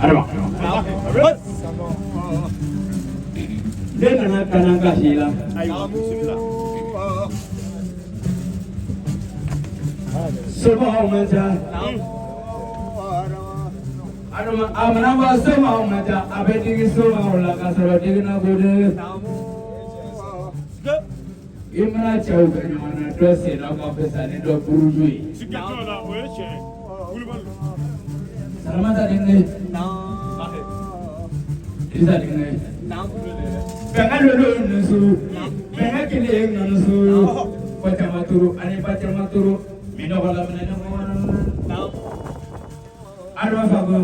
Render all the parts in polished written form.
Adama ne nana kana kasi la. Somaw ma ca. Adama a mana bɔ somaw ma ca, a bɛ digi somaw la ka sɔrɔ digi na ko dɛ. I mana cɛw kɛ ɲɔgɔn na, dɔ senna ka fisa ni dɔ buruju ye. Salamata denkɛ, Idrissa denkɛ. Bɛnkɛ lolo nusu, bɛnkɛ kelen nusu. Bacama turu ani bacama turu, minɔgɔ la minɛ ɲɔgɔn na. Adama Fago.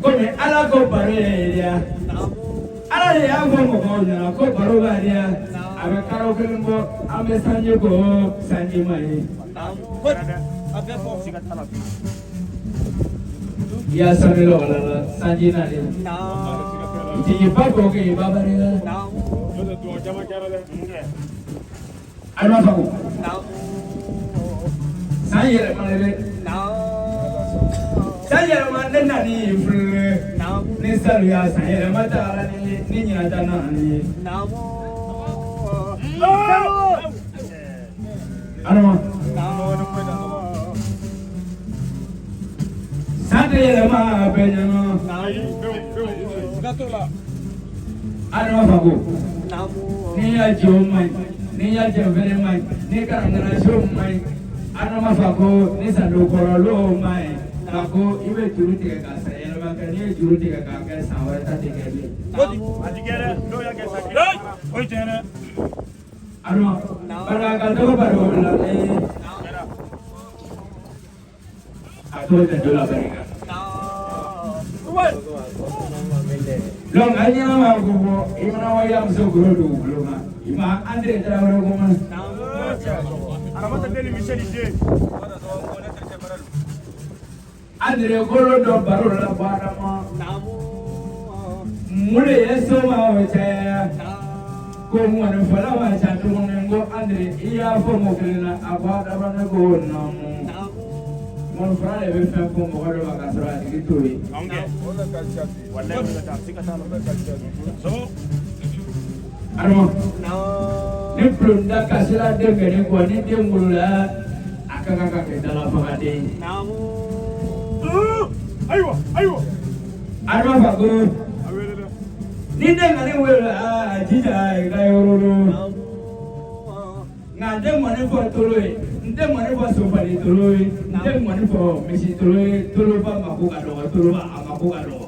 Komi Ala ko baro ye diya. Ala de y'a fɔ mɔgɔw ɲɛna ko baro b'a diya. A bɛ karo kelen bɔ, an bɛ sanji ko sanji ma ye. I y'a sanu lɔgɔ la sanji nalen. Jigiba ko k'i ba barika. Adama Fago. San yɛlɛmana dɛ. San yɛlɛma ne nani filɛ. Ni saluya san yɛlɛma taara ni ni ɲinan ta nana ni ye. Adama. San tɛ yɛlɛma bɛɛ ɲɛna. Adama Fago. N'i y'a jɛ o man ɲi, n'i y'a jɛ fɛnɛ man ɲi, n'i karamɔgɔ so man ɲi. Adama Fago ni sandokɔrɔlo man ɲi. Nka ko i bɛ juru tigɛ ka san yɛlɛma kɛ, n'i ye juru tigɛ k'a kɛ san wɛrɛ ta tɛ kɛ bilen. Adama, bari ka dɔgɔ bari o la a t'o tɛ dɔ la barika. Donc a ɲɛna ko fɔ i mana wa ya muso goro dugukolo ma, i ma Andre Tarawele ko ma. Andre kolo dɔ baro la bɔ Adama. Mun de ye somaw caya? Ko ŋɔnifɔla ma ca tuguni ko Andre i y'a fɔ mɔgɔ kelen na, a ko Adama ne ko naamu. Ŋɔnifɔla de bɛ fɛn fɔ mɔgɔ dɔ ma k'a sɔrɔ a tigi t'o ye. Adama, ni bulonda kasira den kɛlen kɔ, ni den wolola a ka kan ka kɛ dalafagaden ye. Ayiwa, ayiwa. Adama Fago, ni den kɔni wolola a jija i ka yɔrɔ lo. Nka n tɛ mɔni fɔ tolo ye, n tɛ mɔni fɔ sofali tolo ye, n tɛ mɔni fɔ misi tolo ye, toloba mako ka dɔgɔ, toloba a mako ka dɔgɔ.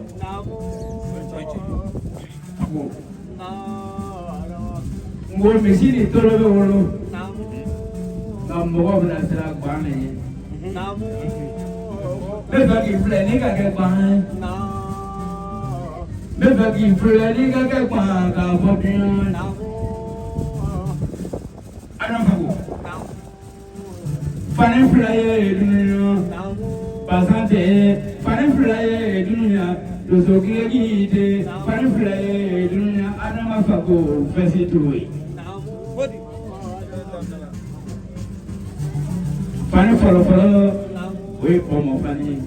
N ko misi ni tolo bɛ wolo, nka mɔgɔ bɛna siran guwan de ɲɛ. N bɛ fɛ k'i filɛ n'i ka kɛ guwan ye. N bɛ fɛ k'i filɛ n'i ka kɛ guwan k'a fɔ diɲɛ. Adama Fago. Fani fila ye dunuya, basan tɛ, fani fila ye dunuya, dosokileki tɛ, fani fila ye dunuya, Adama Fago fɛsi t'o ye. Fani fɔlɔ fɔlɔ o ye bɔnbɔn fani ye,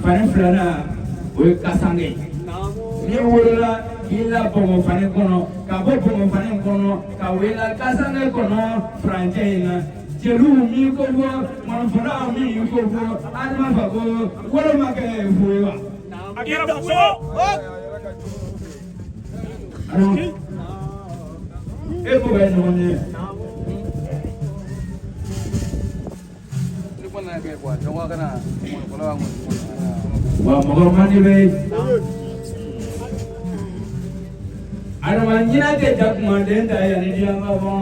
fani filanan o ye kasange ye. N'i wolola k'i la bɔnbɔn fani kɔnɔ, ka bɔ bɔnbɔn fani kɔnɔ ka wele kasange kɔnɔ furancɛ in na, jeliw m'i ko fɔ, ŋɔnifɔlaw m'i ko fɔ, Adama Fago wolo ma kɛ fu ye wa? A kɛra fu ye. E ko bɛ ɲɔgɔn ye. Wa mɔgɔ man di bɛ Adama ɲinan tɛ jakumaden ta yanni diɲɛ ka bɔ.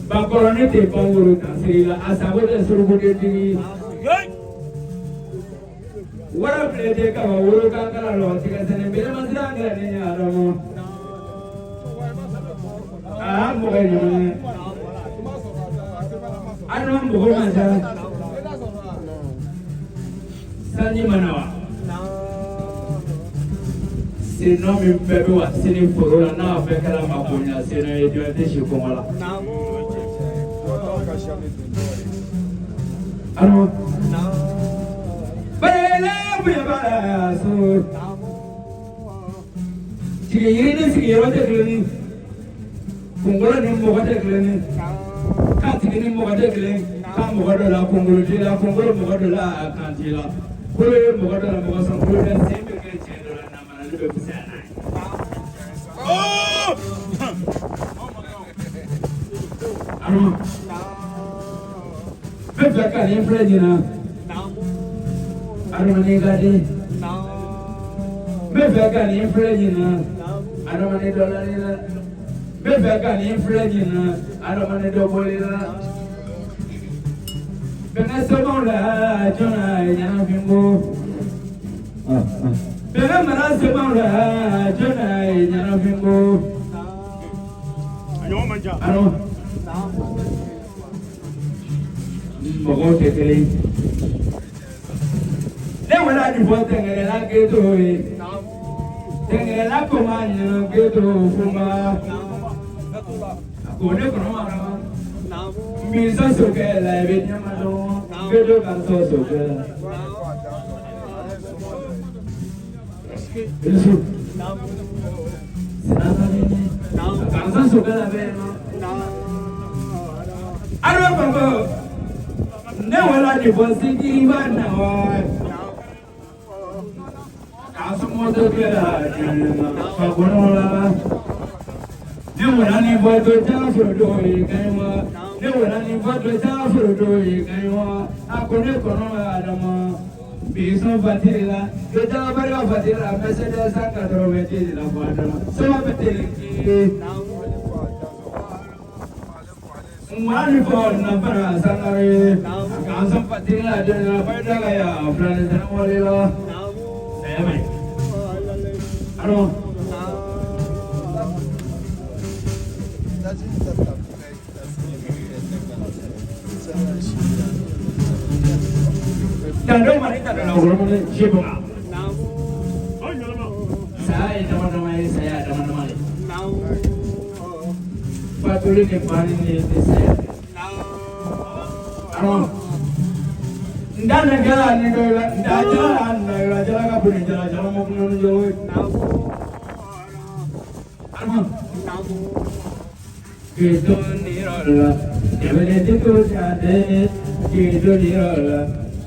Bakɔrɔnin tɛ pan woro kan siri la, a sago tɛ surukudentigi. Wara bilen tɛ kaba woro kan kala lɔ tigɛ sɛnɛ beremasira kɛ ni Adama. Aa mɔgɔ ye ɲɔgɔn ye. Adama mɔgɔ man ca. Sanji mana wa? Senɔ min bɛɛ bɛ wa sini foro la n'a bɛɛ kɛra makoɲa senɔ ye, jɔn tɛ si kɔngɔ la. Adama bayɛlɛ bonya b'a la so sigi yiri ni sigiyɔrɔ tɛ kelen ye kunkolo ni mɔgɔ tɛ kelen ye kan tigi ni mɔgɔ tɛ kelen ye kan mɔgɔ dɔ la kunkolo t'i la kunkolo mɔgɔ dɔ la kan t'i la kolo ye mɔgɔ dɔ la mɔgɔ sɔn kolo bɛ sen bɛ kɛ cɛ dɔ la namarali bɛ fisaya n'a ye. Adama n bɛ fɛ ka nin filɛ ɲina adamaden ka di n bɛ fɛ ka nin filɛ ɲina adamaden dɔ la ne la n bɛ fɛ ka nin filɛ ɲina adamaden dɔ bɔli la bɛnɛ sɛbɛnw la jɔn ye ɲɛnafin ko bɛnɛ mara sɛbɛnw la jɔn ye ɲɛnafin ko A ɲɔgɔn man ca. Adama mɔgɔw tɛ kelen ye ne wala nin fɔ tɛngɛrɛla keto ye tɛngɛrɛla ko ma ɲinɛ keto kuma a ko ne kɔnɔ ma n b'i sɔn sokɛ la i bɛ ɲɛma dɔn keto ka sɔn sokɛ la. Yesu k'an sɔn sokɛ la bɛ yen nɔ. Adama Bako ne wala nin fɔ sigiba na wa. K'a sɔn moto kɛ la fakɔnɔ la. Ne wala nin fɔ to taa foro ye kan wa. Ne wala nin fɔ to taa foro ye kan wa. A ko ne kɔnɔ Adama. Bi sɔn fatiri la. To taa barika fatiri la. Mercedes 190 la fɔ Adama. Sɔn bɛ teli. Mwani fɔ nafara sangare. K'an sɔn fatiri la den na fɔ da ka ya filani sanwale la. Saya mai. Adama. Tando mari tando la wuro mo jebo. Aw ɲɛnama. Saya ye dama dama ye saya dama dama ye. Fatuli ni fani ni ni saya. Adama. Nda ne gala ni do la nda jala na la jala ka buni jala jala mo kuno ni jolo. Adama. Kedo ni rola, debele diko jade, kedo ni rola,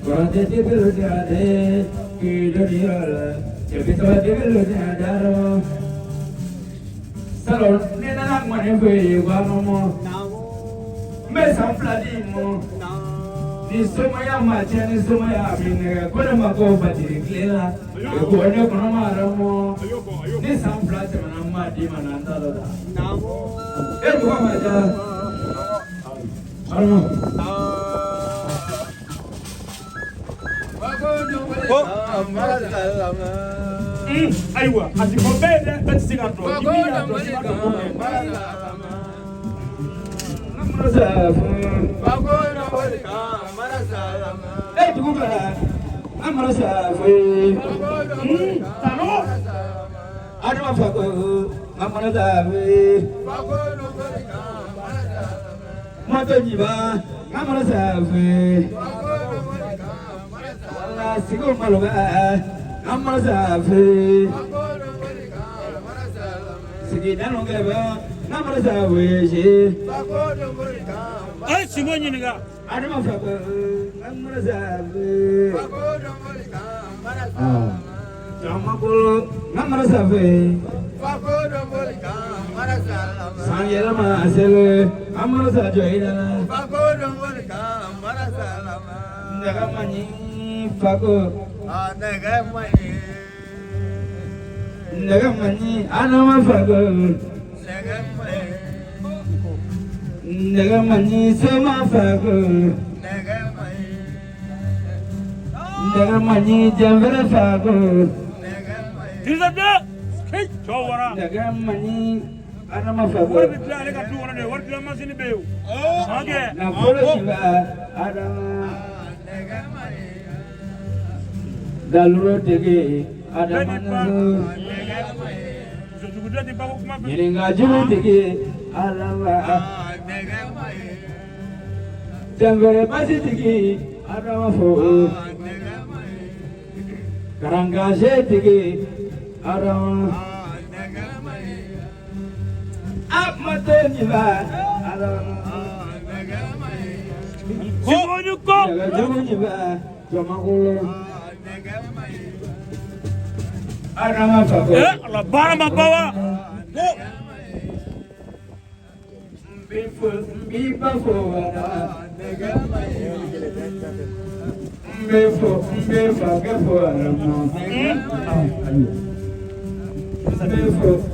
korante diko jade, kedo ni rola, debe saba diko jade ro. Salo ne nana ngwane fwe wa mo. Mbe san fila di mo. Ni somaya ma tiɲɛ ni somaya mi nɛgɛ ko ne ma ko fatiri tile la ko ne kɔnɔ ma yɛrɛ mɔ A y'o kɔ, a y'o kɔ. ni san 2 tɛmɛna n ma d'i ma na n t'a dɔ ta e mɔgɔ ma diya Adama. Ayiwa, a ti fɔ bɛɛ ye dɛ, bɛɛ tɛ se k'a dɔn. Ni min y'a dɔn, i b'a dɔn ko kɛ. E dugu bɛɛ amara safo Tano. Adama fako amara safo moto jiba amara safo wala sigo maloga amara safo sigi danu gaba amara safo je A ye Simo ɲininka. Adama fako amara safo jama bolo amara safo san yɛlɛma sele amara sa jɔ i la nɛgɛ ma ɲi fako nɛgɛ ma ɲi adama fako nɛgɛ ma ɲi sema fako nɛgɛ ma ɲi jɛnfɛrɛ fako Dirisa bɛɛ. Hey, cɔ wara. nɛgɛ ma ɲi adama fako Wari bɛ dilan ale ka du kɔnɔ de, wari dilan masini bɛ yen o. Ɔnkɛ. nafolo tiba adama daluro tigi adama naso Musojugu dɔ tɛ bako kuma fɛ. ɲininka jugu tigi adama jɛnfɛrɛ basi tigi Adama fo. Karangasetigi Adama. Amateniba Adama. Simoni ko. Jɔnjiba Jɔmakolo. Adama fako. Eh, ala baara ma ban wa? Ko. N b'i fo n b'i ba fo Adama. N b'i fo n b'i fakɛ fo Adama. N b'i fo.